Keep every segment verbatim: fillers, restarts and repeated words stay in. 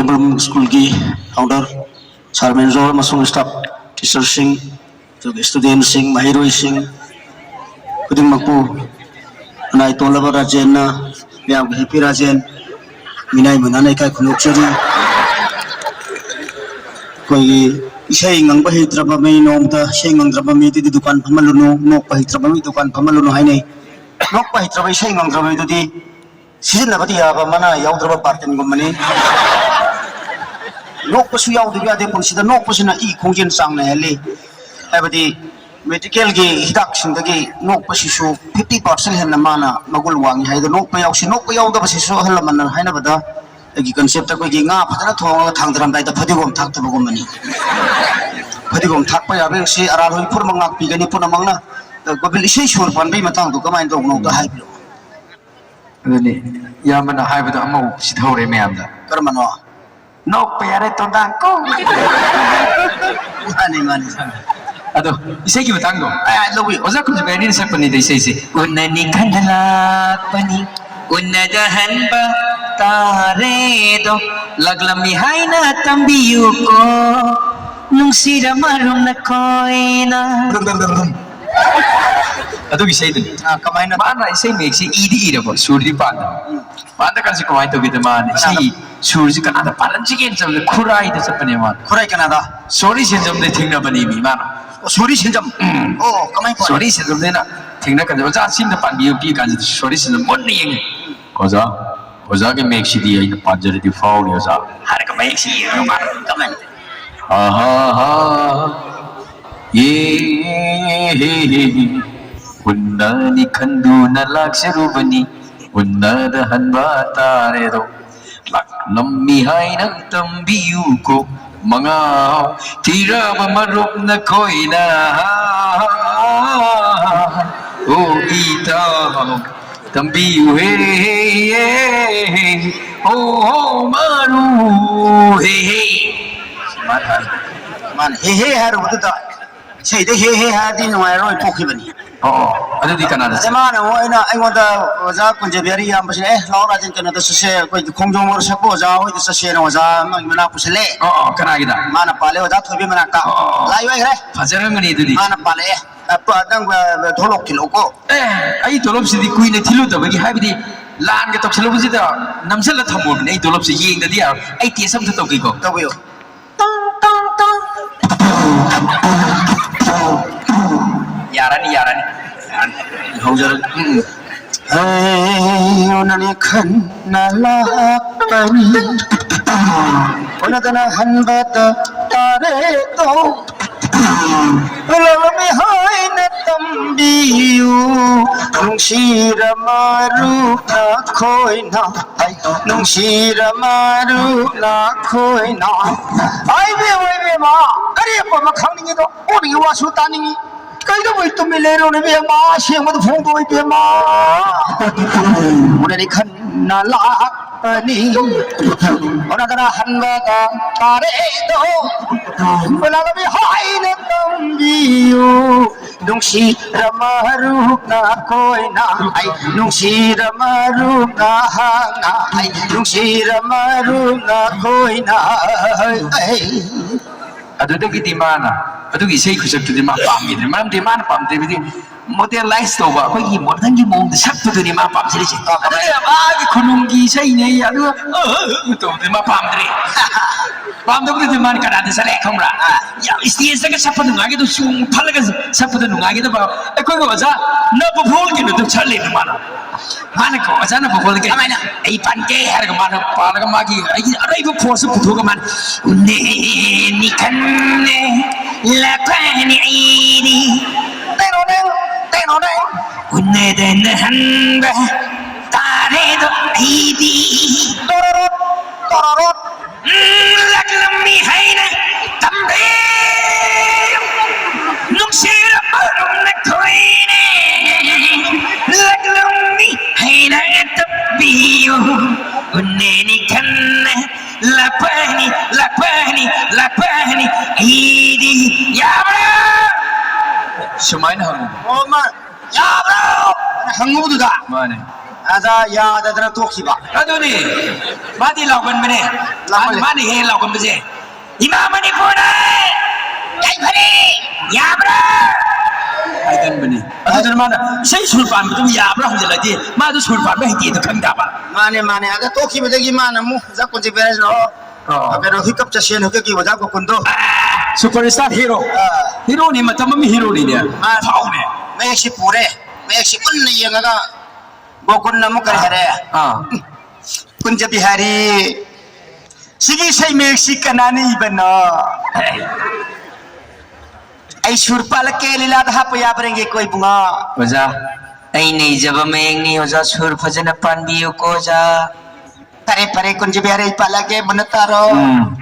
ꯁ꯭ꯀꯨꯜꯒꯤ ꯐꯥꯎꯟꯗꯔ ꯁꯥꯔ ꯃꯦꯅꯦꯖꯔ ꯑꯃꯁꯨꯡ ꯁ꯭ꯇꯥꯐ, ꯇꯤꯆꯔꯁꯤꯡ, ꯑꯗꯨꯒ ꯁ꯭ꯇꯨꯗꯦꯟꯁꯤꯡ, ꯃꯍꯩꯔꯣꯏꯁꯤꯡ ꯈꯨꯗꯤꯡꯃꯛꯄꯨ ꯈꯨꯟꯅꯥꯏ ꯇꯣꯜꯂꯕ ꯔꯥꯖꯦꯟꯅ, ꯃꯌꯥꯝꯒꯤ ꯍꯦꯄꯤ ꯔꯥꯖꯦꯟ, ꯃꯤꯅꯥꯏ ꯃꯨꯟꯅꯥꯅ ꯏꯀꯥꯏ ꯈꯨꯝꯅꯣꯛꯆꯔꯤ꯫ ꯑꯩꯈꯣꯏꯒꯤ ꯏꯁꯩ ꯉꯪꯕ ꯍꯩꯇ꯭ꯔꯕ ꯃꯤ, ꯅꯣꯡꯃꯇ ꯏꯁꯩ ꯉꯪꯗ꯭ꯔꯕ ꯃꯤꯗꯨꯗꯤ ꯗꯨꯀꯥꯟ ꯐꯝꯍꯜꯂꯨꯅꯨ, ꯅꯣꯛꯄ ꯍꯩꯇ꯭ꯔꯕ ꯃꯤ ꯗꯨꯀꯥꯟ ꯐꯝꯍꯜꯂꯨꯅꯨ ꯍꯥꯏꯅꯩ꯫ ꯅꯣꯛꯄ ꯍꯩꯇ꯭ꯔꯕ, ꯏꯁꯩ ꯉꯪꯗ꯭ꯔꯕ ꯃꯤꯗꯨꯗꯤ ꯁꯤꯖꯤꯟꯅꯕꯗꯤ ꯌꯥꯕ ꯃꯅꯥ ꯌꯥꯎꯗ꯭ꯔꯕ ꯕꯥꯔꯇꯤꯟꯒꯨꯝꯕꯅꯤ꯫ ꯅꯣꯛꯄꯁꯨ ꯌꯥꯎꯗꯕ ꯌꯥꯗꯦ ꯄꯨꯟꯁꯤꯗ, ꯅꯣꯛꯄꯁꯤꯅ ꯏ ꯈꯣꯡꯖꯦꯜ ꯆꯥꯡ ꯅꯥꯏꯍꯜꯂꯤ꯫ ꯍꯥꯏꯕꯗꯤ ꯃꯦꯗꯤꯀꯦꯜꯒꯤ ꯍꯤꯗꯥꯛꯁꯤꯡꯗꯒꯤ ꯅꯣꯛꯄꯁꯤꯁꯨ fifty percent ꯍꯦꯟꯅ ꯃꯥꯅ ꯃꯒꯨꯟ ꯋꯥꯡꯉꯤ ꯍꯥꯏꯗꯣ ꯅꯣꯛꯄ ꯌꯥꯎꯁꯤ꯫ ꯅꯣꯛꯄ ꯌꯥꯎꯗꯕꯁꯤꯁꯨ ꯑꯍꯜ ꯂꯃꯟꯅ ꯍꯥꯏꯅꯕꯗ ꯑꯩꯒꯤ ꯀꯟꯁꯦꯞꯇ ꯑꯩꯈꯣꯏꯒꯤ ꯉꯥ ꯐꯖꯅ ꯊꯣꯡꯉꯒ ꯊꯥꯡꯊꯔꯝꯗꯥꯏꯗ ꯐꯗꯤꯒꯣꯝ ꯊꯥꯛꯇꯕꯒꯨꯝꯕꯅꯤ꯫ ꯐꯗꯤꯒꯣꯝ ꯊꯥꯛꯄ ꯌꯥꯕ ꯌꯦꯡꯁꯤ, ꯑꯔꯥꯜ ꯍꯣꯏ ꯄꯨꯝꯅꯃꯛ ꯉꯥꯛꯄꯤꯒꯅꯤ ꯄꯨꯝꯅꯃꯛꯅ꯫ ꯒꯣꯕꯤꯟ, ꯏꯁꯩ ꯁꯨꯔ ꯄꯥꯟꯕꯒꯤ ꯃꯇꯥꯡꯗꯣ ꯀꯃꯥꯏꯅ ꯇꯧꯕꯅꯣ ꯑꯝꯇ ꯍꯥꯏꯕꯤꯔꯛꯑꯣ꯫ ꯑꯗꯨꯅꯤ, ꯏꯌꯥꯝꯕꯅ ꯍꯥꯏꯕꯗꯣ ꯑꯃꯃꯨꯛ ꯁꯤꯊꯧꯔꯦ ꯃꯌꯥꯝꯗ꯫ ꯀꯔꯝꯕꯅꯣ? ꯅꯣꯛꯄ ꯌꯥꯔꯦ ꯇꯣꯟꯗꯥꯡ ꯀꯣ꯫ ꯃꯥꯅꯤ, ꯃꯥꯅꯤ, ꯁꯥꯔ꯫ ꯑꯗꯣ ꯏꯁꯩꯒꯤ ꯃꯇꯥꯡꯗꯣ, ꯑꯦ, ꯂꯧꯕꯤꯌꯨ꯫ ꯑꯣꯖꯥ ꯀꯨꯟꯖꯕꯤꯅꯤꯅ ꯁꯛꯄꯅꯤꯗ ꯏꯁꯩꯁꯦ꯫ ꯎꯅꯅꯤ ꯈꯟꯗ ꯂꯥꯛꯄꯅꯤ, ꯎꯅꯗ ꯍꯟꯕ ꯇꯥꯔꯦꯗꯣ, ꯂꯥꯛꯂꯝꯃꯤ ꯍꯥꯏꯅ ꯇꯝꯕꯤꯌꯨꯀꯣ, ꯅꯨꯡꯁꯤꯔ ꯃꯔꯨꯝꯅ ꯀꯣꯏꯅ꯫ ꯑꯗꯨꯒꯤ ꯏꯁꯩꯗꯨꯅꯤ꯫ ꯑꯥ, ꯀꯃꯥꯏꯅ? ꯃꯥꯅ ꯏꯁꯩ ꯃꯌꯦꯛꯁꯤ ꯏꯗꯤ ꯏꯔꯕ, ꯁꯨꯔꯗꯤ ꯄꯥꯟꯗꯕ꯫ ꯎꯝ꯫ ꯄꯥꯟꯗ ꯀꯥꯟꯁꯤ ꯀꯃꯥꯏꯅ ꯇꯧꯒꯦꯗ, ꯃꯥꯅ ꯀꯅꯥꯅ? ꯏꯁꯩ ꯁꯨꯔꯁꯤ ꯀꯅꯥꯗ ꯄꯥꯜꯍꯟꯁꯤꯒꯦꯅ ꯆꯠꯄꯗ ꯈꯨꯔꯥꯏꯗ ꯆꯠꯄꯅꯦ ꯃꯥꯅ꯫ ꯈꯨꯔꯥꯏ ꯀꯅꯥꯗ? ꯁꯣꯔꯤ ꯁꯦꯟꯖꯝꯗ ꯊꯦꯡꯅꯕꯅꯤ ꯃꯤ ꯃꯥꯅ꯫ ꯑꯣ, ꯁꯣꯔꯤ ꯁꯦꯟꯖꯝ? ꯎꯝ꯫ ꯑꯣ, ꯀꯃꯥꯏꯅ ꯇꯧꯔꯦ? ꯁꯣꯔꯤ ꯁꯦꯟꯖꯝꯗ ꯑꯩꯅ ꯊꯦꯡꯅ ꯀꯥꯟꯗ, "ꯑꯣꯖꯥ, ꯁꯤ ꯑꯝꯇ ꯄꯥꯟꯕꯤꯌꯨ" ꯄꯤ ꯀꯥꯟꯁꯤꯗ ꯁꯣꯔꯤ ꯁꯦꯟꯖꯝ ꯃꯨꯟꯅ ꯌꯦꯡꯉꯤ꯫ "ꯑꯣꯖꯥ, ꯑꯣꯖꯥꯒꯤ ꯃꯌꯦꯛꯁꯤꯗꯤ ꯑꯩꯅ ꯄꯥꯟꯖꯔꯗꯤ ꯐꯥꯎꯅꯤ ꯑꯣꯖꯥ" ꯍꯥꯏꯔꯒ ꯃꯌꯦꯛꯁꯤ ꯌꯦꯡꯉꯒ ꯃꯥꯅ ꯀꯃꯥꯏꯅ? ꯍꯥ ꯍꯥ ꯍꯥ꯫ ꯌꯦ ꯍꯦ ꯍꯦ ꯍꯦ꯫ ꯎꯟꯅꯅꯤ ꯈꯟꯗꯨꯅ ꯂꯥꯛꯆꯔꯨꯕꯅꯤ, ꯎꯟꯅꯗ ꯍꯟꯕ ꯇꯥꯔꯦꯗꯣ꯫ ꯂꯥꯛꯂꯝꯃꯤ ꯍꯥꯏꯅ ꯇꯝꯕꯤꯌꯨꯀꯣ, ꯃꯉꯥꯎ ꯊꯤꯔꯕ ꯃꯔꯨꯞ ꯅꯈꯣꯏꯅ꯫ ꯑꯣ ꯏꯇꯥꯎ, ꯇꯝꯕꯤꯌꯨ ꯍꯦ, ꯍꯦ, ꯍꯦ, ꯍꯦ꯫ ꯍꯣ, ꯍꯣ, ꯃꯔꯨ, ꯍꯦ, ꯍꯦ꯫ ꯃꯥꯅ ꯍꯦ, ꯍꯦ ꯍꯥꯏꯔꯨꯕꯗꯨꯗ ꯏꯁꯩꯗ ꯍꯦ, ꯍꯦ ꯍꯥꯏꯔꯗꯤ ꯅꯨꯡꯉꯥꯏꯔꯔꯣꯏ ꯊꯣꯛꯈꯤꯕꯅꯤ꯫ ꯑꯣ ꯑꯣ, ꯑꯗꯨꯗꯤ ꯀꯅꯥꯗ ꯑꯗꯩ ꯆꯠ- ꯃꯥꯅ ꯑꯃꯨꯛ ꯑꯩꯅ, ꯑꯩꯉꯣꯟꯗ ꯑꯣꯖꯥ ꯀꯨꯟꯖꯕꯤꯍꯥꯔꯤ ꯏꯌꯥꯝꯕꯁꯤꯅ, "ꯑꯦ, ꯂꯥꯛꯑꯣ ꯔꯥꯖꯦꯟ, ꯀꯩꯅꯣꯗ ꯆꯠꯁꯦ, ꯑꯩꯈꯣꯏꯒꯤ ꯈꯣꯡꯖꯣꯝ ꯋꯥꯔ ꯁꯛꯄ ꯑꯣꯖꯥ ꯍꯣꯏꯗ ꯆꯠꯁꯦꯅ" ꯑꯣꯖꯥ ꯑꯃꯒꯤ ꯃꯅꯥꯛ ꯄꯨꯁꯜꯂꯦ꯫ ꯑꯣ ꯑꯣ, ꯀꯅꯥꯒꯤꯗ? ꯃꯥꯅ ꯄꯥꯜꯂꯦ, ꯑꯣꯖꯥ ꯊꯣꯏꯕꯤ ꯃꯅꯥꯛꯇ꯫ ꯑꯣ ꯑꯣ, ꯑꯣ꯫ ꯂꯥꯏ ꯑꯣꯏꯈ꯭ꯔꯦ꯫ ꯐꯖꯔꯝꯒꯅꯤ ꯑꯗꯨꯗꯤ꯫ ꯃꯥꯅ ꯄꯥꯜꯂꯛꯑꯦ꯫ "ꯑ, ꯄ-, ꯅꯪ, ꯑ, ꯊꯣꯛꯂꯛꯑꯣ, ꯊꯤꯜꯂꯛꯑꯣꯀꯣ"꯫ ꯑꯦ, ꯑꯩ ꯊꯣꯛꯂꯛꯄꯁꯤꯗꯤ ꯀꯨꯏꯅ ꯊꯤꯜꯂꯨꯗꯕꯒꯤ, ꯍꯥꯏꯕꯗꯤ ꯂꯥꯟꯒ ꯇꯧꯁꯜꯂꯛꯄꯁꯤꯗ ꯅꯝꯁꯤꯜꯂ ꯊꯝꯃꯣꯕꯅꯦ꯫ ꯑꯩ ꯊꯣꯛꯂꯛꯄꯁꯤ ꯌꯦꯡꯗꯗꯤ ꯌꯥꯔꯣꯏ꯫ ꯑꯩ ꯇꯦꯁ ꯑꯝꯇ ꯇꯧꯒꯦꯀꯣ꯫ ꯇꯧꯕꯤꯌꯨ꯫ ꯇꯨꯡ, ꯇꯨꯡ, ꯇꯨꯡ꯫ ꯌꯥꯔꯅꯤ, ꯌꯥꯔꯅꯤ, ꯌꯥꯔꯅꯤ꯫ ꯍꯧꯖꯔꯒꯦ꯫ ꯎꯝ, ꯎꯝ꯫ ꯍꯦ, ꯎꯅꯅꯤ ꯈꯟꯅ ꯂꯥꯛꯄꯅꯤ꯫ ꯎꯅꯗꯅ ꯍꯟꯕꯗ ꯇꯥꯔꯦꯗꯣ꯫ ꯎꯂꯕꯤ ꯍꯥꯏꯅ ꯇꯝꯕꯤꯌꯨ, ꯅꯨꯡꯁꯤꯔ ꯃꯔꯨꯞ ꯅꯈꯣꯏꯅ꯫ ꯍꯩ, ꯅꯨꯡꯁꯤꯔ ꯃꯔꯨꯞ ꯅꯈꯣꯏꯅ꯫ ꯍꯥꯏꯕꯤꯌꯨ ꯏꯕꯦꯝꯃ, ꯑꯔꯦꯞꯄ ꯑꯃ ꯈꯪꯅꯤꯡꯉꯤꯗꯣ, ꯎꯅꯤꯡꯉꯤ ꯋꯥꯁꯨ ꯇꯥꯅꯤꯡꯉꯤ꯫ ꯀꯩꯗꯧꯕꯩ ꯇꯨꯃꯤꯟ ꯂꯩꯔꯨꯅꯣ ꯏꯕꯦꯝꯃ? ꯑꯁꯦꯡꯕꯗꯨ ꯐꯣꯡꯗꯣꯛꯑꯣ ꯏꯕꯦꯝꯃ꯫ ꯎꯅꯅꯤ ꯈꯟꯅ ꯂꯥꯛꯄꯅꯤ꯫ ꯎꯅꯗꯅ ꯍꯟꯕꯗ ꯇꯥꯔꯦꯗꯣ꯫ ꯎꯂꯕꯤ ꯍꯥꯏꯅ ꯇꯝꯕꯤꯌꯨ꯫ ꯅꯨꯡꯁꯤꯔ ꯃꯔꯨꯞ ꯅꯈꯣꯏꯅ꯫ ꯑꯩ ꯅꯨꯡꯁꯤꯔ ꯃꯔꯨꯞ ꯅꯍꯥꯛꯅ꯫ ꯑꯩ ꯅꯨꯡꯁꯤꯔ ꯃꯔꯨꯞ ꯅꯈꯣꯏꯅ꯫ ꯑꯩ ꯑꯗꯨꯗꯒꯤꯗꯤ ꯃꯥꯅ ꯑꯗꯨꯒꯤ ꯏꯁꯩ ꯈꯨꯁꯛꯇꯨꯗꯤ ꯃꯥ ꯄꯥꯝꯈꯤꯗ꯭ꯔꯦ꯫ ꯃꯔꯝꯗꯤ ꯃꯥꯅ ꯄꯥꯝꯗ꯭ꯔꯤꯕꯗꯤ ꯃꯣꯗꯦꯂꯥꯏꯁ ꯇꯧꯕ, ꯑꯩꯈꯣꯏꯒꯤ ꯃꯣꯗꯔꯟꯒꯤ ꯃꯑꯣꯡꯗ ꯁꯛꯄꯗꯨꯅꯤ ꯃꯥ ꯄꯥꯝꯖꯔꯤꯁꯦ꯫ ꯑꯗꯨꯅ ꯃꯥꯒꯤ ꯈꯨꯅꯨꯡꯒꯤ ꯏꯁꯩꯅꯦ, ꯑꯗꯨꯒ ꯑ, ꯑ, ꯑ ꯇꯧꯕꯗꯨꯗꯤ ꯃꯥ ꯄꯥꯝꯗ꯭ꯔꯦ꯫ ꯄꯥꯝꯗꯕꯗꯨꯗꯤ ꯃꯥꯅ ꯀꯅꯥꯗ ꯆꯠꯂꯦ ꯈꯪꯕ꯭ꯔꯥ? ꯌꯥꯝ ꯏꯁꯇꯦꯖꯇꯒ ꯁꯛꯄ ꯅꯨꯡꯉꯥꯏꯒꯗꯕ, ꯆꯣꯡ ꯐꯜꯂꯒ ꯁꯛꯄꯗ ꯅꯨꯡꯉꯥꯏꯒꯗꯕ ꯑꯩꯈꯣꯏꯒꯤ ꯑꯣꯖꯥ ꯅꯕ ꯐꯣꯜꯒꯤꯗꯣ ꯑꯗꯨꯝ ꯁꯛꯂꯦꯕ ꯃꯥꯅ꯫ ꯃꯥꯅ ꯀꯣ, ꯑꯣꯖꯥ ꯅꯕ ꯐꯣꯜꯒꯤ, ꯀꯃꯥꯏꯅ? "ꯑꯩ ꯄꯥꯟꯒꯦ" ꯍꯥꯏꯔꯒ ꯃꯥꯅ ꯄꯥꯜꯂꯒ ꯃꯥꯒꯤ ꯑꯩꯒꯤ ꯑꯔꯩꯕ ꯐꯣꯔꯁꯁꯨ ꯄꯨꯊꯣꯛꯑꯒ ꯃꯥꯅ "ꯎꯟꯅꯦꯅꯤ ꯈꯟꯅꯦ ꯂꯥꯛꯄꯅꯤ ꯑꯩꯗꯤ, ꯇꯦꯔꯣꯅꯦ, ꯇꯦꯔꯣꯅꯦ, ꯎꯟꯅꯗꯅ ꯍꯟꯕ ꯇꯥꯔꯦꯗꯣ ꯑꯩꯗꯤ, ꯇꯣꯔꯣꯔꯣꯠ, ꯇꯣꯔꯣꯔꯣꯠ, ꯎꯝ, ꯂꯥꯛꯂꯝꯃꯤ ꯍꯥꯏꯅ ꯇꯝꯕꯤꯌꯨ, ꯅꯨꯡꯁꯤꯔꯕ ꯃꯔꯨꯞ ꯅꯈꯣꯏꯅꯦ, ꯂꯥꯛꯂꯝꯃꯤ ꯍꯥꯏꯅ ꯇꯝꯕꯤꯌꯨ, ꯎꯟꯅꯦꯅꯤ ꯈꯟꯅ ꯂꯥꯛꯄꯅꯤ, ꯂꯥꯛꯄꯅꯤ, ꯂꯥꯛꯄꯅꯤ ꯑꯩꯗꯤ꯫ ꯌꯥꯕ꯭ꯔꯥ? ꯁꯨꯃꯥꯏꯅ ꯍꯪꯉꯨ꯫ ꯑꯣ, ꯃꯥ, "ꯌꯥꯕ꯭ꯔꯣ?" ꯍꯥꯏꯅ ꯍꯪꯉꯨꯕꯗꯨꯗ꯫ ꯃꯥꯅꯦ꯫ ꯑꯗ ꯌꯥꯗꯗꯅ ꯇꯣꯛꯈꯤꯕ꯫ ꯑꯗꯨꯅꯤ꯫ ꯃꯥꯗꯤ ꯂꯥꯎꯒꯟꯕꯅꯦ꯫ ꯂꯥꯎꯒꯜꯂꯦ꯫ ꯃꯥꯅ ꯍꯦꯛ ꯍꯦꯛ ꯂꯥꯎꯒꯟꯕꯁꯦ, "ꯏꯃꯥ ꯃꯅꯤꯄꯨꯔꯗ ꯌꯥꯏꯐꯔꯦ, ꯌꯥꯕ꯭ꯔꯥ?" ꯍꯥꯏꯒꯟꯕꯅꯤ꯫ ꯑꯗꯨꯗꯨꯅ ꯃꯥꯅ ꯏꯁꯩ ꯁꯨꯔ ꯄꯥꯟꯕꯗꯨꯕꯨ ꯌꯥꯕ꯭ꯔꯥ ꯍꯪꯖꯤꯜꯂꯗꯤ, ꯃꯥꯗꯣ ꯁꯨꯔ ꯄꯥꯟꯕ ꯍꯩꯇꯦꯗꯣ ꯈꯪ ꯇꯥꯕ꯫ ꯃꯥꯅꯦ, ꯃꯥꯅꯦ꯫ ꯑꯗ ꯇꯣꯛꯈꯤꯕꯗꯒꯤ ꯃꯥꯅ ꯑꯃꯨꯛ ꯑꯣꯖꯥ ꯀꯨꯟꯖꯕꯤꯍꯥꯔꯤꯅ, ꯑꯣ꯫ ꯀꯩꯅꯣ, ꯍꯨꯏꯀꯞ ꯆꯠꯁꯦꯟ ꯍꯣꯏꯀꯞꯀꯤ ꯑꯣꯖꯥ ꯒꯣꯀꯨꯟꯗꯣ꯫ ꯑꯥ, superstar hero꯫ ꯑꯥ꯫ Heroꯅꯤ, ꯃꯇꯝ ꯑꯃ heroꯅꯤꯅꯦ꯫ ꯃꯥꯅꯦ꯫ ꯐꯥꯎꯅꯦ꯫ ꯃꯌꯦꯛꯁꯤ ꯄꯨꯔꯦ꯫ ꯃꯌꯦꯛꯁꯤ ꯃꯨꯟꯅ ꯌꯦꯡꯉꯒ ꯒꯣꯀꯨꯟꯅ ꯑꯃꯨꯛ ꯀꯔꯤ ꯍꯥꯏꯔꯦ? ꯑꯥ꯫ "ꯀꯨꯟꯖꯕꯤꯍꯥꯔꯤ, ꯁꯤꯒꯤ ꯏꯁꯩ ꯃꯌꯦꯛꯁꯤ ꯀꯅꯥꯅ ꯏꯕꯅꯣ?" ꯑꯩ ꯁꯨꯔ ꯄꯥꯜꯂꯛꯀꯦ, ꯂꯤꯂꯥꯗ ꯍꯥꯞꯄ ꯌꯥꯕ꯭ꯔꯥ ꯌꯦꯡꯒꯦꯀꯣ ꯏꯕꯨꯡꯉꯣ꯫ ꯑꯣꯖꯥ, ꯑꯩꯅ ꯏꯖꯕ ꯃꯌꯦꯛꯅꯤ ꯑꯣꯖꯥ, ꯁꯨꯔ ꯐꯖꯅ ꯄꯥꯟꯕꯤꯌꯨꯀꯣ ꯑꯣꯖꯥ꯫ ꯐꯔꯦ, ꯐꯔꯦ, ꯀꯨꯟꯖꯕꯤꯍꯥꯔꯤ, ꯑꯩ ꯄꯥꯜꯂꯛꯑꯒꯦ, ꯃꯨꯟꯅ ꯇꯥꯔꯣ꯫ ꯎꯝ꯫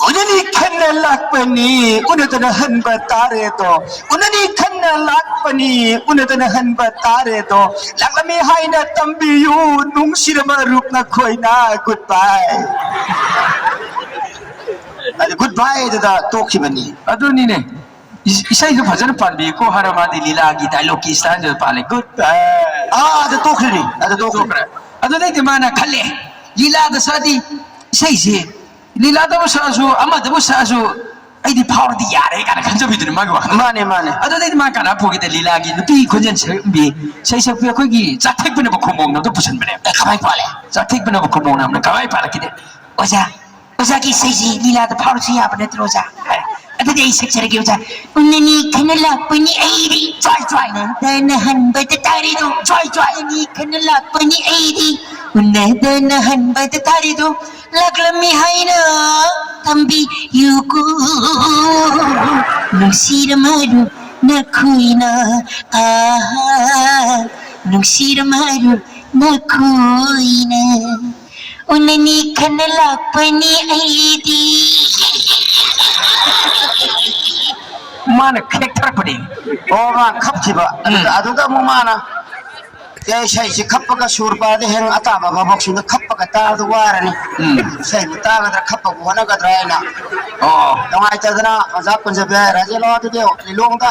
ꯎꯅꯅꯤ ꯈꯟꯅ ꯂꯥꯛꯄꯅꯤ, ꯎꯅꯗꯅ ꯍꯟꯕ ꯇꯥꯔꯦꯗꯣ꯫ ꯎꯅꯅꯤ ꯈꯟꯅ ꯂꯥꯛꯄꯅꯤ, ꯎꯅꯗꯅ ꯍꯟꯕ ꯇꯥꯔꯦꯗꯣ꯫ ꯂꯥꯛꯂꯝꯃꯤ ꯍꯥꯏꯅ ꯇꯝꯕꯤꯌꯨ, ꯅꯨꯡꯁꯤꯔꯕ ꯃꯔꯨꯞ ꯅꯈꯣꯏꯅ꯫ Goodbye꯫ ꯑꯗꯨ goodbye ꯗꯨꯗ ꯇꯣꯛꯈꯤꯕꯅꯤ꯫ ꯑꯗꯨꯅꯤꯅꯦ꯫ ꯏꯁ-, ꯏꯁꯩꯗꯨ ꯐꯖꯅ ꯄꯥꯟꯕꯤꯌꯨꯀꯣ ꯍꯥꯏꯔ ꯃꯥꯗꯤ ꯂꯤꯂꯥꯒꯤ dialogue ꯀꯤ style ꯗꯨꯗ ꯄꯥꯜꯂꯦ꯫ Goodbye꯫ ꯑꯥ, ꯑꯗꯨ ꯇꯣꯛꯈ꯭ꯔꯤꯅꯤ꯫ ꯑꯗꯨ ꯇꯣꯛꯈ꯭ꯔꯦ꯫ ꯇꯣꯛꯈ꯭ꯔꯦ꯫ ꯑꯗꯨꯗꯩꯗꯤ ꯃꯥꯅ ꯈꯜꯂꯦ, ꯂꯤꯂꯥꯗ ꯁꯛꯑꯗꯤ ꯏꯁꯩꯁꯦ, ꯂꯤꯂꯥꯗꯕꯨ ꯁꯛꯑꯁꯨ, ꯑꯃꯗꯕꯨ ꯁꯛꯑꯁꯨ, ꯑꯩꯗꯤ ꯐꯥꯎꯔꯗꯤ ꯌꯥꯔꯦ ꯀꯥꯏꯅ ꯈꯟꯖꯕꯤꯗꯨꯅꯤ ꯃꯥꯒꯤ ꯋꯥꯈꯜ꯫ ꯃꯥꯅꯦ, ꯃꯥꯅꯦ꯫ ꯑꯗꯨꯗꯩꯗꯤ ꯃꯥ ꯀꯅꯥ ꯄꯨꯒꯦꯗ ꯂꯤꯂꯥꯒꯤ ꯅꯨꯄꯤ ꯈꯣꯟꯖꯦꯜ ꯁꯛꯂꯝꯕꯤ ꯏꯁꯩ ꯁꯛꯄꯤ ꯑꯩꯈꯣꯏꯒꯤ ꯆꯥꯛꯊꯦꯛꯄꯤꯅꯕ ꯈꯨꯃꯣꯡꯅꯕꯗꯣ ꯄꯨꯁꯟꯕꯅꯦ꯫ ꯑꯦ, ꯀꯃꯥꯏ ꯄꯥꯜꯂꯦ? ꯆꯥꯛꯊꯦꯛꯄꯤꯅꯕ ꯈꯨꯃꯣꯡꯅꯕꯅ ꯀꯃꯥꯏ ꯄꯥꯜꯂꯛꯈꯤꯗꯦ? ꯑꯣꯖꯥ, ꯑꯣꯖꯥꯒꯤ ꯏꯁꯩꯁꯤ ꯂꯤꯂꯥꯗ ꯐꯥꯎꯔꯁꯨ ꯌꯥꯕ ꯅꯠꯇ꯭ꯔꯣ, ꯑꯣꯖꯥ? ꯑꯗꯨꯗꯤ ꯑꯩ ꯁꯛꯆꯔꯒꯦ, ꯑꯣꯖꯥ꯫ ꯎꯅꯅꯤ ꯈꯟꯅ ꯂꯥꯛꯄꯅꯤ ꯑꯩꯗꯤ꯫ ꯆ꯭ꯋꯥꯏ, ꯆ꯭ꯋꯥꯏ꯫ ꯎꯅꯗꯅ ꯍꯟꯕꯗ ꯇꯥꯔꯦꯗꯣ꯫ ꯆ꯭ꯋꯥꯏ, ꯆ꯭ꯋꯥꯏ꯫ ꯎꯅꯅꯤ ꯈꯟꯅ ꯂꯥꯛꯄꯅꯤ ꯑꯩꯗꯤ꯫ ꯎꯅꯗꯅ ꯍꯟꯕꯗ ꯇꯥꯔꯦꯗꯣ꯫ ꯂꯥꯛꯂꯝꯃꯤ ꯍꯥꯏꯅ ꯇꯝꯕꯤꯌꯨꯀꯣ꯫ ꯅꯨꯡꯁꯤꯔ ꯃꯔꯨ ꯅꯈꯣꯏꯅ꯫ ꯑꯥꯍꯥ꯫ ꯅꯨꯡꯁꯤꯔ ꯃꯔꯨ ꯅꯈꯣꯏꯅ꯫ ꯎꯅꯅꯤ ꯈꯟꯅ ꯂꯥꯛꯄꯅꯤ ꯑꯩꯗꯤ꯫ ꯃꯥꯅ ꯈꯦꯛꯊꯔꯛꯄꯅꯤ꯫ ꯑꯣ, ꯃꯥ ꯈꯞꯈꯤꯕ꯫ ꯎꯝ꯫ ꯑꯗꯨꯗ, ꯑꯗꯨꯗ ꯑꯃꯨꯛ ꯃꯥꯅ, "ꯑꯦ, ꯏꯁꯩꯁꯤ ꯈꯞꯄꯒ ꯁꯨꯔ ꯄꯥꯗ ꯍꯦꯡ ꯑꯇꯥꯕ ꯃꯕꯣꯛꯁꯤꯡꯗ ꯈꯞꯄꯒ ꯇꯥꯕꯗ ꯋꯥꯔꯅꯤ꯫ ꯎꯝ꯫ ꯏꯁꯩꯕꯨ ꯇꯥꯒꯗ꯭ꯔꯥ ꯈꯞꯄꯕꯨ ꯍꯣꯠꯅꯒꯗ꯭ꯔꯥ?" ꯍꯥꯏꯅ꯫ ꯑꯣ꯫ ꯅꯨꯡꯉꯥꯏꯇꯗꯅ ꯑꯣꯖꯥ ꯀꯨꯟꯖꯕꯤꯍꯥꯔꯤ ꯔꯥꯖꯦꯟ, ꯑꯗꯨꯗꯤ ꯂꯤꯂꯣꯡꯗ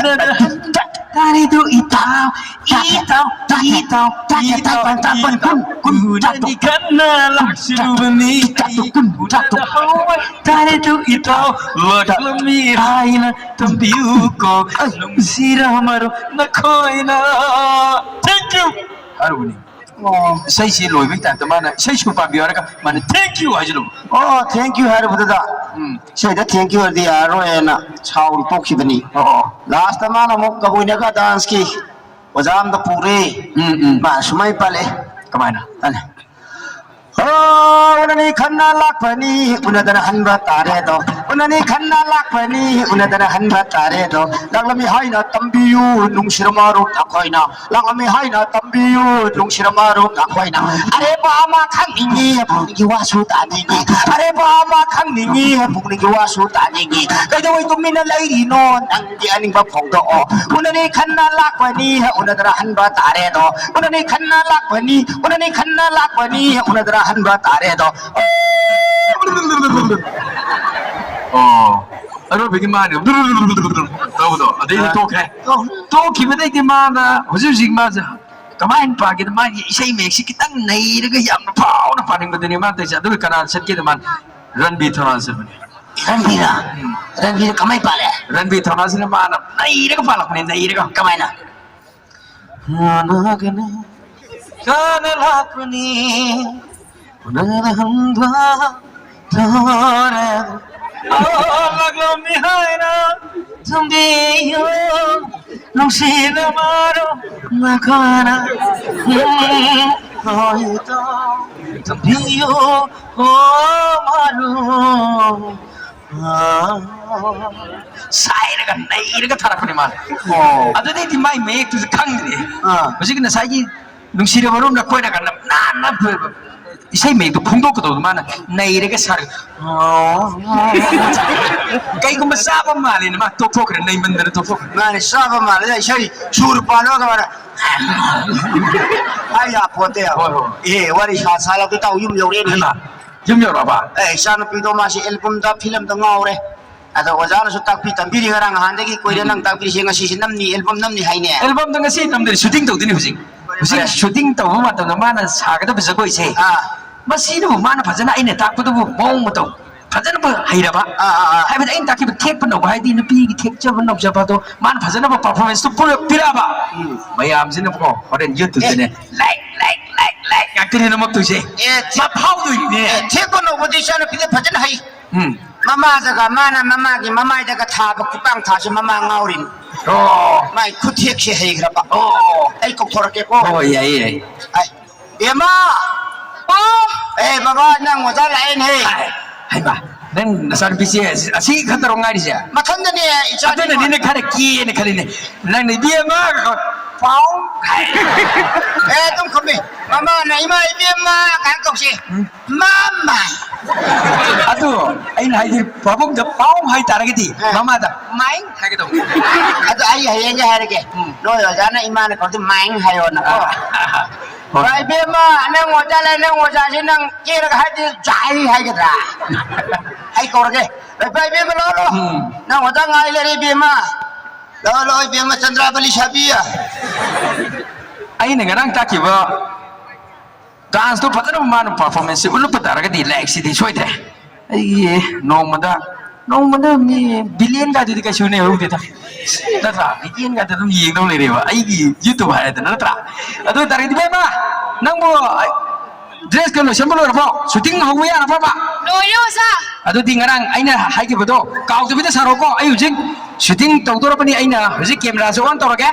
ꯎꯅꯗ ꯍꯟ- ꯇꯥꯔꯤꯗꯨ ꯏꯇꯥꯎ, ꯏꯇꯥꯎ, ꯏꯇꯥꯎ, ꯏꯇꯥꯎ, ꯏꯇꯥꯎ, ꯏꯇꯥꯎ, ꯀꯨꯟ, ꯀꯨꯟ, ꯎꯅꯅꯤ ꯈꯟꯅ ꯂꯥꯛꯆꯔꯨꯕꯅꯤ꯫ ꯆꯥꯇ꯭ꯔꯨꯛ, ꯀꯨꯟ, ꯆꯥꯇ꯭ꯔꯨꯛ꯫ ꯎꯅꯗ ꯍꯧꯕ ꯇꯥꯔꯤꯗꯨ ꯏꯇꯥꯎ, ꯂꯥꯛꯂꯝꯃꯤ ꯍꯥꯏꯅ ꯇꯝꯕꯤꯌꯨꯀꯣ, ꯑꯩ꯫ ꯅꯨꯡꯁꯤꯔꯝꯃꯔꯣꯏ ꯅꯈꯣꯏꯅ꯫ Thank you ꯍꯥꯏꯔꯨꯕꯅꯤ꯫ ꯑꯣ꯫ ꯏꯁꯩꯁꯤ ꯂꯣꯏꯕꯒꯤ ꯇꯥꯏꯞꯇ ꯃꯥꯅ ꯏꯁꯩ ꯁꯨꯔ ꯄꯥꯝꯕꯤꯌꯨ ꯍꯥꯏꯔꯒ ꯃꯥꯅ "Thank you" ꯍꯥꯏꯖꯤꯜꯂꯨꯕ꯫ ꯑꯣ, "Thank you" ꯍꯥꯏꯔꯨꯕꯗꯨꯗ um. ꯏꯁꯩꯗ "Thank you" ꯍꯥꯏꯔꯗꯤ ꯌꯥꯔꯔꯣꯏꯅ sound ꯇꯣꯛꯈꯤꯕꯅꯤ꯫ ꯑꯣ, ꯑꯣ꯫ Last ꯇ ꯃꯥꯅ ꯑꯃꯨꯛ ꯀꯕꯨꯏ ꯅꯥꯒꯥ dance ꯀꯤ ꯑꯣꯖꯥ ꯑꯝꯗ ꯄꯨꯔꯦ꯫ ꯎꯝ, ꯎꯝ꯫ ꯃꯥ ꯁꯨꯃꯥꯏꯅ ꯄꯜꯂꯦ꯫ ꯀꯃꯥꯏꯅ? ꯑꯅꯦ꯫ "ꯍꯣ, ꯎꯅꯅꯤ ꯈꯟꯅ ꯂꯥꯛꯄꯅꯤ, ꯎꯅꯗꯅ ꯍꯟꯕ ꯇꯥꯔꯦꯗꯣ꯫ ꯎꯅꯅꯤ ꯈꯟꯅ ꯂꯥꯛꯄꯅꯤ, ꯎꯅꯗꯅ ꯍꯟꯕ ꯇꯥꯔꯦꯗꯣ꯫ ꯂꯥꯛꯂꯝꯃꯤ ꯍꯥꯏꯅ ꯇꯝꯕꯤꯌꯨ, ꯅꯨꯡꯁꯤꯔ ꯃꯔꯨꯞ ꯅꯈꯣꯏꯅ꯫ ꯂꯥꯛꯂꯝꯃꯤ ꯍꯥꯏꯅ ꯇꯝꯕꯤꯌꯨ, ꯅꯨꯡꯁꯤꯔ ꯃꯔꯨꯞ ꯅꯈꯣꯏꯅ꯫ ꯑꯔꯦꯝꯕ ꯑꯃ ꯈꯪꯅꯤꯡꯉꯤ, ꯄꯨꯛꯅꯤꯡꯒꯤ ꯋꯥꯁꯨ ꯇꯥꯅꯤꯡꯉꯤ꯫ ꯑꯔꯦꯝꯕ ꯑꯃ ꯈꯪꯅꯤꯡꯉꯤ, ꯄꯨꯛꯅꯤꯡꯒꯤ ꯋꯥꯁꯨ ꯇꯥꯅꯤꯡꯉꯤ꯫ ꯀꯩꯗꯧꯉꯩ ꯇꯨꯃꯤꯟꯅ ꯂꯩꯔꯤꯅꯣ? ꯅꯪꯒꯤ ꯑꯅꯤꯡꯕ ꯐꯣꯡꯗꯣꯛꯑꯣ꯫ ꯎꯅꯅꯤ ꯈꯟꯅ ꯂꯥꯛꯄꯅꯤ, ꯎꯅꯗꯅ ꯍꯟꯕ ꯇꯥꯔꯦꯗꯣ꯫ ꯎꯅꯅꯤ ꯈꯟꯅ ꯂꯥꯛꯄꯅꯤ, ꯎꯅꯅꯤ ꯈꯟꯅ ꯂꯥꯛꯄꯅꯤ, ꯎꯅꯗꯅ ꯍꯟꯕ ꯇꯥꯔꯦꯗꯣ꯫ ꯑꯣ, ꯑꯔꯣꯏꯕꯒꯤ ꯃꯥꯅꯦ ꯇꯧꯕꯗꯣ, ꯑꯗꯩꯗꯤ ꯑꯥ꯫ ꯇꯣꯛꯈ꯭ꯔꯦ꯫ ꯇꯣꯛꯈ꯭ꯔꯦ꯫ ꯇꯣꯛꯈꯤꯕꯗꯩꯗꯤ ꯃꯥꯅ ꯍꯧꯖꯤꯛ ꯍꯧꯖꯤꯛ ꯃꯥꯁꯦ ꯀꯃꯥꯏꯅ ꯄꯥꯒꯦꯗ, ꯃꯥꯒꯤ ꯏꯁꯩ ꯃꯌꯦꯛꯁꯤ ꯈꯤꯇꯪ ꯅꯩꯔꯒ ꯌꯥꯝꯅ ꯐꯥꯎꯅ ꯄꯥꯅꯤꯡꯕꯗꯨꯅꯤ ꯃꯥꯅ ꯇꯧꯔꯤꯁꯦ꯫ ꯑꯗꯨꯒ ꯀꯅꯥ ꯆꯠꯀꯦꯗ? ꯃꯥꯅ ꯔꯟꯕꯤꯔ ꯊꯧꯅꯥ ꯆꯠꯄꯅꯦ꯫ ꯔꯟꯕꯤꯔ? ꯎꯝ꯫ ꯔꯟꯕꯤꯔ ꯀꯃꯥꯏꯅ ꯄꯥꯜꯂꯦ? ꯔꯟꯕꯤꯔ ꯊꯧꯅꯥꯁꯤꯅ ꯃꯥꯅ ꯅꯩꯔꯒ ꯄꯥꯜꯂꯛꯄꯅꯦ, ꯅꯩꯔꯒ꯫ ꯀꯃꯥꯏꯅ? ꯍꯥꯟꯅꯒꯅꯤ ꯀꯥꯟꯅ ꯂꯥꯛꯄꯅꯤ, ꯎꯅꯗꯅ ꯍꯟꯕ ꯇꯥꯔꯦ꯫ ꯑꯣ, ꯂꯥꯛꯂꯝꯃꯤ ꯍꯥꯏꯅ ꯊꯝꯕꯤꯌꯨ, ꯅꯨꯡꯁꯤꯅ ꯃꯔꯨꯞ ꯅꯈꯣꯏꯅ꯫ ꯎꯝ, ꯍꯣꯏ, ꯇꯝꯕꯤꯌꯨ, ꯑꯣ, ꯃꯔꯨꯞ꯫ ꯁꯥꯏꯔꯒ ꯅꯩꯔꯒ ꯊꯥꯔꯛꯄꯅꯦ ꯃꯥꯅ꯫ ꯑꯣ꯫ ꯑꯗꯨꯗꯩꯗꯤ ꯃꯥꯏ ꯃꯌꯦꯛꯇꯨꯁꯨ ꯈꯪꯗ꯭ꯔꯦ꯫ ꯑꯥ꯫ ꯍꯧꯖꯤꯛꯀꯤ ꯉꯁꯥꯏꯒꯤ ꯅꯨꯡꯁꯤꯔꯕ ꯔꯣꯝꯅ ꯀꯣꯏꯔꯀꯥꯟꯗ ꯅꯥꯟꯅ ꯏꯁꯩ ꯃꯌꯦꯛꯇꯣ ꯐꯣꯡꯗꯣꯛꯀꯗꯧꯕꯗꯣ ꯃꯥꯅ ꯅꯩꯔꯒ ꯁꯥꯔꯒ꯫ ꯀꯩꯒꯨꯝꯕ ꯆꯥꯕ ꯃꯥꯜꯂꯦꯅ ꯃꯥ ꯇꯣꯛꯊꯣꯛꯈ꯭ꯔꯦ, ꯅꯩꯃꯟꯗꯅ ꯇꯣꯛꯊꯣꯛꯈ꯭ꯔꯦ꯫ ꯃꯥꯅꯦ, ꯆꯥꯕ ꯃꯥꯜꯂꯦ, ꯏꯁꯩ ꯁꯨꯔ ꯄꯥꯜꯂꯒ ꯃꯥꯅ꯫ ꯍꯥꯏ ꯌꯥꯄꯣꯠꯇꯦ꯫ ꯍꯣꯏ, ꯍꯣꯏ꯫ ꯑꯦ, ꯋꯥꯔꯤ ꯁꯥ ꯁꯥ ꯂꯥꯎꯗ ꯇꯥꯎ ꯌꯨꯝ ꯌꯧꯔꯦꯅꯦ꯫ ꯍꯩꯃꯥ꯫ ꯌꯨꯝ ꯌꯧꯔꯛꯑꯕ? ꯑꯦ, ꯏꯆꯥꯅꯨꯄꯤꯗꯣ ꯃꯥꯁꯤ ꯑꯦꯜꯕꯝꯗ, ꯐꯤꯂꯝꯗ ꯉꯥꯎꯔꯦ꯫ ꯑꯗꯣ ꯑꯣꯖꯥꯅꯁꯨ ꯇꯥꯛꯄꯤ ꯇꯝꯕꯤꯔꯤ, ꯉꯔꯥꯡ ꯅꯍꯥꯟꯗꯒꯤ ꯀꯨꯏꯔꯦ ꯎꯝ꯫ ꯅꯪ ꯇꯥꯛꯄꯤꯔꯤꯁꯦ, ꯉꯁꯤꯁꯦ ꯅꯝꯅꯤ, ꯑꯦꯜꯕꯝ ꯅꯝꯅꯤ ꯍꯥꯏꯅꯦ꯫ ꯑꯦꯜꯕꯝꯗꯣ ꯉꯁꯤ ꯅꯝꯗꯣꯏꯅꯦ, ꯁꯨꯇꯤꯡ ꯇꯧꯗꯣꯏꯅꯦ ꯍꯧꯖꯤꯛ꯫ ꯍꯧꯖꯤꯛ ꯐꯔꯦ꯫ ꯁꯨꯇꯤꯡ ꯇꯧꯕ ꯃꯇꯝꯗ ꯃꯥꯅ ꯁꯥꯒꯗꯕ ꯖꯒꯣꯏꯁꯦ, ꯑꯥ꯫ ꯃꯁꯤꯅꯕꯨ ꯃꯥꯅ ꯐꯖꯅ ꯑꯩꯅ ꯇꯥꯛꯄꯗꯨꯕꯨ ꯃꯑꯣꯡ ꯃꯇꯧ ꯐꯖꯅꯕꯨ ꯍꯩꯔꯕ꯫ ꯑꯥ, ꯑꯥ, ꯑꯥ꯫ ꯍꯥꯏꯕꯗꯤ ꯑꯩꯅ ꯇꯥꯛꯈꯤꯕ ꯊꯦꯛꯄ ꯅꯧꯕ ꯍꯥꯏꯗꯤ ꯅꯨꯄꯤꯒꯤ ꯊꯦꯛꯆꯕ ꯅꯧꯖꯕ ꯑꯗꯣ ꯃꯥꯅ ꯐꯖꯅꯕ performanceꯇꯨ ꯄꯨꯔ-, ꯄꯤꯔꯛꯑꯕ꯫ ꯎꯝ꯫ ꯃꯌꯥꯝꯁꯤꯅꯕꯨ ꯍꯣꯔꯦꯟ YouTubeꯇꯅꯦ꯫ ꯑꯦ꯫ Like, like, like, like ꯉꯥꯛꯇꯅꯦ ꯅꯝꯃꯛꯇꯣꯏꯁꯦ꯫ ꯑꯦ, ꯊꯦꯛ-, ꯃꯥ ꯐꯥꯎꯗꯣꯏꯅꯦ꯫ ꯑꯦ, ꯊꯦꯛꯄ ꯅꯧꯕꯗꯤ ꯏꯆꯥꯅꯨꯄꯤꯗꯤ ꯐꯖꯅ ꯍꯩ꯫ ꯎꯝ꯫ ꯃꯃꯥꯗꯒ ꯃꯥꯅ ꯃꯃꯥꯒꯤ ꯃꯃꯥꯏꯗꯒ ꯊꯥꯕ ꯈꯨꯄꯥꯡ ꯊꯥꯁꯦ ꯃꯃꯥ ꯉꯥꯎꯔꯤꯅꯤ꯫ ꯑꯣ꯫ ꯃꯥꯏ ꯈꯨꯠꯊꯦꯛꯁꯦ ꯍꯩꯈ꯭ꯔꯕ꯫ ꯑꯣ꯫ ꯑꯩ ꯀꯧꯊꯣꯔꯛꯀꯦꯀꯣ꯫ ꯍꯣꯏ, ꯌꯥꯏꯌꯦ, ꯌꯥꯏꯌꯦ꯫ ꯑꯩ, ꯕꯦꯝꯃ! ꯑꯦ ꯕꯕꯥ, ꯅꯪ ꯑꯣꯖꯥ ꯂꯥꯛꯑꯦꯅꯦ꯫ ꯍꯥꯏ, ꯍꯩꯃꯥ, ꯅꯪ ꯅꯆꯥꯅꯨꯄꯤꯁꯦ ꯑꯁꯤ ꯈꯛꯇꯔꯣ ꯉꯥꯏꯔꯤꯁꯦ? ꯃꯊꯟꯗꯅꯦ, ꯏꯆꯥ ꯑꯗꯨꯅꯅꯤꯅꯦ ꯈꯔ ꯀꯦꯅ ꯈꯜꯂꯤꯅꯦ꯫ ꯅꯪꯅ ꯏꯕꯦꯝꯃ ꯄꯥꯎ ꯍꯥꯏ꯫ ꯑꯦ, ꯑꯗꯨꯝ ꯈꯨꯝꯃꯤ꯫ ꯃꯃꯥꯅ ꯏꯃꯥ ꯏꯕꯦꯝꯃ ꯀꯥꯏꯅ ꯀꯧꯁꯤ꯫ ꯎꯝ꯫ ꯃꯃꯥ꯫ ꯑꯗꯨ ꯑꯩꯅ ꯍꯥꯏꯗꯤ ꯄꯥꯕꯨꯡꯗ ꯄꯥꯎ ꯍꯥꯏꯇꯥꯔꯒꯗꯤ ꯑ꯫ ꯃꯃꯥꯗ ꯃꯥꯏ ꯍꯥꯏꯒꯗꯧꯕ꯫ ꯑꯗꯨ ꯑꯩ ꯍꯌꯦꯡꯒ ꯍꯥꯏꯔꯒꯦ꯫ ꯎꯝ꯫ ꯅꯣꯏ ꯑꯣꯖꯥꯅ ꯏꯃꯥꯅ ꯀꯧꯗꯤ ꯃꯥꯏ ꯍꯥꯏꯌꯣꯅꯀꯣ꯫ ꯑ꯫ ꯍꯣꯏ꯫ ꯏꯕꯦꯝꯃ, ꯅꯪ ꯑꯣꯖꯥ ꯂꯩ, ꯅꯪ ꯑꯣꯖꯥꯁꯦ ꯅꯪ ꯀꯦꯔꯒ ꯍꯥꯏꯗꯤ ꯖꯥꯏ ꯍꯥꯏꯒꯗ꯭ꯔꯥ? ꯑꯩ ꯀꯧꯔꯒꯦ꯫ ꯏꯕꯦꯝꯃ, ꯂꯥꯛꯑꯣ, ꯂꯥꯛꯑꯣ꯫ ꯎꯝ꯫ ꯅꯪ ꯑꯣꯖꯥ ꯉꯥꯏ ꯂꯩꯔꯦ, ꯏꯕꯦꯝꯃ꯫ ꯂꯥꯛꯑꯣ, ꯂꯥꯛꯑꯣ, ꯏꯕꯦꯝꯃ, ꯆꯟꯗ꯭ꯔꯥꯕꯂꯤ ꯁꯥꯕꯤ꯫ ꯑꯩꯅ ꯉꯔꯥꯡ ꯇꯥꯛꯈꯤꯕ ꯗꯥꯟꯁꯇꯣ ꯐꯖꯅ ꯃꯥꯅ ꯄꯔꯐꯣꯔꯃꯦꯟꯁꯁꯦ ꯎꯠꯂꯛꯄ ꯇꯥꯔꯒꯗꯤ ꯂꯥꯏꯔꯤꯛꯁꯤꯗꯤ ꯁꯣꯏꯗ꯭ꯔꯦ꯫ ꯑꯩꯒꯤ ꯅꯣꯡꯃꯗ, ꯅꯣꯡꯃꯗ ꯃꯤ ꯕꯤꯂꯤꯌꯟ ꯀꯥꯏꯗꯨꯗꯤ ꯀꯩꯁꯨ ꯅꯦꯍꯧꯗꯦꯗ꯫ ꯅꯠꯇ꯭ꯔꯥ? ꯕꯤꯂꯤꯌꯟ ꯀꯥꯏꯗ ꯑꯗꯨꯝ ꯌꯦꯡꯗꯧ ꯂꯩꯔꯦꯕ ꯑꯩꯒꯤ YouTube ꯍꯥꯏꯔꯗꯅ, ꯅꯠꯇ꯭ꯔꯥ? ꯑꯗꯨ ꯑꯣꯏ ꯇꯥꯔꯒꯗꯤ ꯏꯕꯦꯝꯃ, ꯅꯪꯕꯨ ꯗ꯭ꯔꯦꯁꯀ ꯂꯣꯏꯁꯟꯕ ꯂꯣꯏꯔꯕꯣ? ꯁꯨꯇꯤꯡ ꯍꯧꯕ ꯌꯥꯔꯕꯕ? ꯂꯣꯏꯔꯦ, ꯑꯣꯖꯥ꯫ ꯑꯗꯨꯗꯤ ꯉꯔꯥꯡ ꯑꯩꯅ ꯍꯥꯏꯈꯤꯕꯗꯣ ꯀꯥꯎꯗꯕꯤꯗ ꯁꯥꯔꯣꯀꯣ꯫ ꯑꯩ ꯍꯧꯖꯤꯛ ꯁꯨꯇꯤꯡ ꯇꯧꯗꯣꯔꯕꯅꯤ꯫ ꯑꯩꯅ ꯍꯧꯖꯤꯛ ꯀꯦꯃꯦꯔꯥꯁꯦ ꯑꯣꯟ ꯇꯧꯔꯒꯦ꯫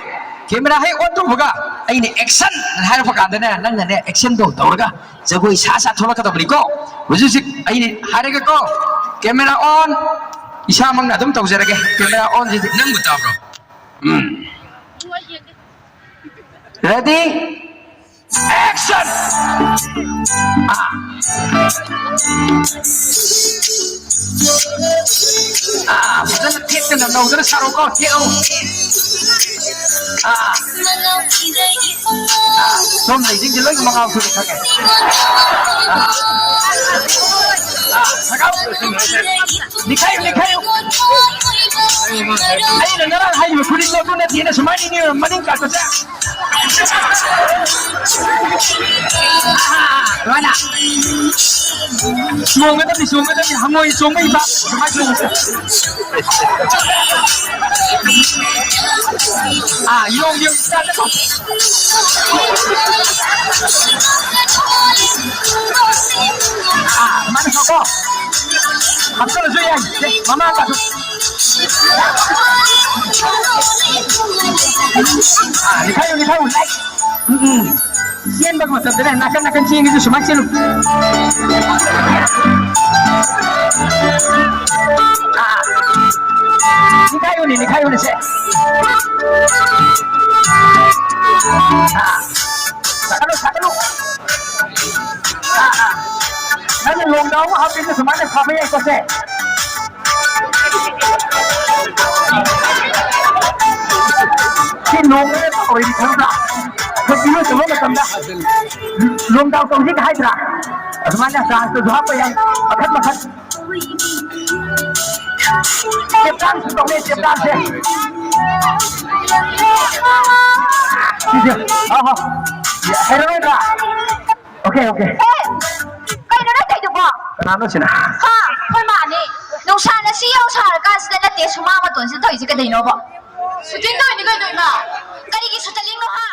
ꯀꯦꯃꯦꯔꯥ ꯍꯦꯛ ꯑꯣꯟ ꯇꯧꯕꯒ ꯑꯩꯅ "ꯑꯦꯛꯁꯟ" ꯍꯥꯏꯔꯛꯄ ꯀꯥꯟꯗꯅꯦ, ꯅꯪꯅꯅꯦ ꯑꯦꯛꯁꯟꯗꯣ ꯇꯧꯔꯒ ꯖꯒꯣꯏ ꯁꯥ ꯁꯥ ꯊꯣꯛꯂꯛꯀꯗꯕꯅꯤꯀꯣ꯫ ꯍꯧꯖꯤꯛ ꯍꯧꯖꯤꯛ ꯑꯩꯅ ꯍꯥꯏꯔꯒꯦꯀꯣ, ꯀꯦꯃꯦꯔꯥ ꯑꯣꯟ꯫ ꯏꯁꯥꯃꯛꯅ ꯑꯗꯨꯝ ꯇꯧꯖꯔꯒꯦ꯫ ꯀꯦꯃꯦꯔꯥ ꯑꯣꯟꯁꯤꯗꯤ ꯅꯪꯕꯨ ꯇꯥꯕ꯭ꯔꯣ? ꯎꯝ꯫ ꯔꯦꯗꯤ? ꯑꯦꯛꯁꯟ! ꯑꯥ꯫ ꯑꯥ, ꯐꯖꯅ ꯊꯦꯛꯇꯅ ꯅꯧꯗꯅ ꯁꯥꯔꯣꯀꯣ, ꯊꯦꯛꯑꯣ꯫ ꯑꯥ꯫ ꯑꯥ, ꯁꯣꯝ ꯂꯩꯁꯤꯡꯁꯦ ꯂꯣꯏ ꯃꯉꯥꯎ ꯊꯣꯛꯑꯦ ꯈꯪꯉꯦ꯫ ꯑꯥ꯫ ꯑꯥ, ꯁꯒꯥꯎ꯫ ꯅꯤꯈꯥꯏꯌꯨ, ꯅꯤꯈꯥꯏꯌꯨ꯫ ꯑꯩꯅ ꯉꯔꯥꯡ ꯍꯥꯏꯔꯤꯕ ꯈꯨꯗꯤꯡꯗꯣ ꯑꯗꯨ ꯅꯠꯇꯦꯅ ꯁꯨꯃꯥꯏꯅ ꯏꯅꯦ ꯃꯅꯤꯡ ꯀꯥꯈꯠꯁꯦ꯫ ꯂꯣꯏꯅ꯫ ꯆꯣꯡꯒꯗꯕꯅꯤ, ꯆꯣꯡꯒꯗꯕꯅꯤ, ꯍꯪꯉꯣꯏ ꯆꯣꯡꯕꯩ ꯏꯄꯥ꯫ ꯁꯨꯃꯥꯏꯅ ꯆꯣꯡꯒꯗꯕꯅꯤ꯫ ꯑꯥ, ꯌꯣꯡ, ꯌꯣꯡ, ꯆꯠꯂꯣ꯫ ꯑꯥ, ꯑꯗꯨꯃꯥꯏꯅ ꯇꯧꯀꯣ꯫ ꯍꯥꯞꯆꯜꯂꯁꯨ ꯌꯥꯏ꯫ ꯁꯦ, ꯃꯃꯥ ꯃꯄꯥꯁꯨ꯫ ꯑꯥ, ꯅꯤꯛꯈꯥꯏꯌꯨ, ꯅꯤꯛꯈꯥꯏꯌꯨ, ꯂꯥꯏꯛ꯫ ꯎꯝ, ꯎꯝ꯫ ꯆꯦꯟꯕ ꯃꯇꯝꯗꯅꯦ ꯅꯥꯀꯟ ꯅꯥꯀꯟ ꯆꯦꯟꯒꯦꯁꯨ ꯁꯨꯃꯥꯏꯅ ꯆꯦꯜꯂꯨ꯫ ꯑꯥ꯫ ꯅꯤꯡꯈꯥꯏꯌꯨꯅꯦ, ꯅꯤꯡꯈꯥꯏꯌꯨꯅꯦ ꯁꯦ꯫ ꯑꯥ꯫ ꯁꯥꯒꯠꯂꯨ, ꯁꯥꯒꯠꯂꯨ꯫ ꯑꯥ, ꯑꯥ꯫ ꯅꯪꯅ ꯂꯣꯡꯗꯥꯎ ꯑꯃ ꯍꯥꯞꯄꯤꯗ ꯁꯨꯃꯥꯏꯅ ꯁꯥꯕ ꯌꯥꯏꯀꯣ ꯁꯦ꯫ ꯁꯤ ꯅꯣꯡꯃꯗ ꯑꯣꯏꯔꯤ ꯈꯪꯕ꯭ꯔꯥ? ꯑꯩꯈꯣꯏ ꯏꯔꯣꯏ ꯇꯧꯕ ꯃꯇꯝꯗ ꯂꯣꯡꯗꯥꯎ ꯇꯧꯁꯤꯒ ꯍꯥꯏꯗ꯭ꯔꯥ? ꯑꯗꯨꯃꯥꯏꯅ ꯗꯥꯟꯁꯇꯁꯨ ꯍꯥꯞꯄ ꯌꯥꯏ꯫ ꯃꯈꯟ ꯃꯈꯟ꯫ ꯆꯦꯞꯇꯥꯟꯁꯨ ꯇꯧꯅꯩ, ꯆꯦꯞꯇꯥꯟꯁꯦ꯫ ꯁꯤꯁꯦ, ꯑꯍꯣ꯫ ꯍꯩꯔꯔꯣꯏꯗ꯭ꯔꯥ? Okay, okay. ꯑꯦ, ꯀꯩꯅꯣ ꯅꯪ ꯇꯧꯏꯗꯨꯕꯣ? ꯀꯅꯥꯅꯣ ꯁꯤꯅ? ꯍꯥ, ꯑꯩꯈꯣꯏ ꯃꯥꯅꯦ꯫ ꯅꯨꯡꯁꯥꯅ ꯁꯤ ꯌꯧ ꯁꯥꯔꯀꯥꯟꯁꯤꯗ ꯅꯠꯇꯦ, ꯁꯨꯃꯥꯡ ꯃꯇꯣꯟꯁꯤꯗ ꯇꯧꯔꯤꯁꯦ ꯀꯩꯗꯧꯅꯣꯕ? ꯁꯨꯇꯤꯡ ꯇꯧꯔꯤꯅꯤ ꯀꯩꯅꯣ, ꯏꯃꯥ꯫ ꯀꯔꯤꯒꯤ ꯁꯨꯇꯤꯡꯅꯣ, ꯍꯥ?